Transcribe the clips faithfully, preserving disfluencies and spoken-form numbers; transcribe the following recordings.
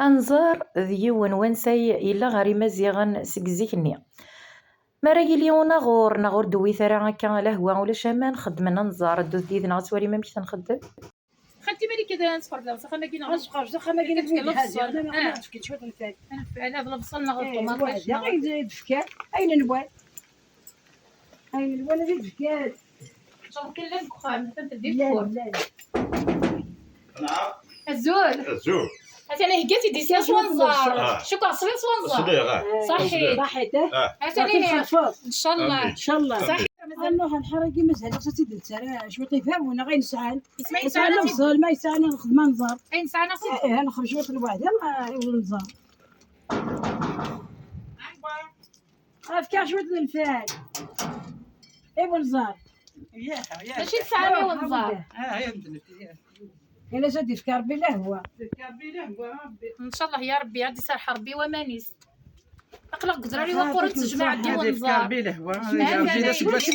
Anẓar d yiwen wansay yella ɣer Imaziɣen seg zik-nni. Mi ara yili unaɣur neɣ ur d-tewwit ara akka lehwa, ulac aman, xeddmen anẓar. Ddut yid-neɣ ad twalim amek i t-nxeddem. Xalti, malik ad nesqerb s axxam-agi neɣ ad nesqerb s axxam-agi neɣ ad nefk cwiṭ n lfal. Ad nefk cwiṭ n lfal. Ad nefk lebṣel neɣ lṭumaṭic. Ayen d-fkan, ayen nwan. Ayen nwan ad d-fkan. Ǧer kella deg uxxam, atan teddi tfurt. Azul. Azul. Atan ihegga-t-id isla s wanẓar. Ah. Cukkeɣ tesliḍ s wanẓar. Sliɣ, ah. Ṣaḥit. Ṣaḥit, eh? Ah. Atan ihi. Ncallah. Ncallah. Ṣaḥit. Ad nruḥ ɣer lḥara-agi, mazal-as ad tt-id-nettarra cwiṭ ifam, neɣ ayen sɛan. Isma yesɛan ad tt-id- Nẓer, ma yesɛan ad nexdem anẓar. Ayen sɛan ad tt-id- Eh, ad nexdem cwiṭ lweɛda, ma ur nẓer. Efk-aɣ cwiṭ n lfal. I wenẓar. Mačči tesɛam i wenẓar. Yal ass ad d-ifk Ṛebbi lehwa. Ncallah ya Ṛebbi, ad d-iserḥ Ṛebbi waman-is. Aql-aɣ deg udrar i waqur ad tejmaɛ deg wenẓar. Ṛebbi lehwa. Ṛebbi d aseggas.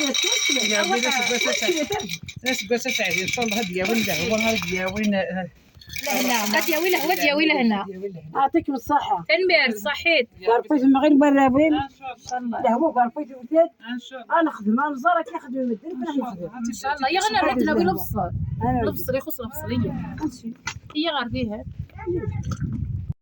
Ṛebbi d aseggas. D aseggas aseɛdi. Ncallah ad d-yawi lehwa, ad d-yawi, eh, Lehna. Ad yawi lehwa, ad yawi lehna. Yeɛṭikem ṣṣeḥḥa. Tanemmirt, ṣaḥit. Ṛebbi temɣil warraw-im. Lehwa Ṛebbi tewwet-d. Ad nexdem, ad nẓer akken i xedmen medden, akken ad nexdem. Ncallah. Yeɣna rriɣ-d nawi lebṣel. Lebṣel, ixuṣ lebṣel, iya. Iya ɣer dihin.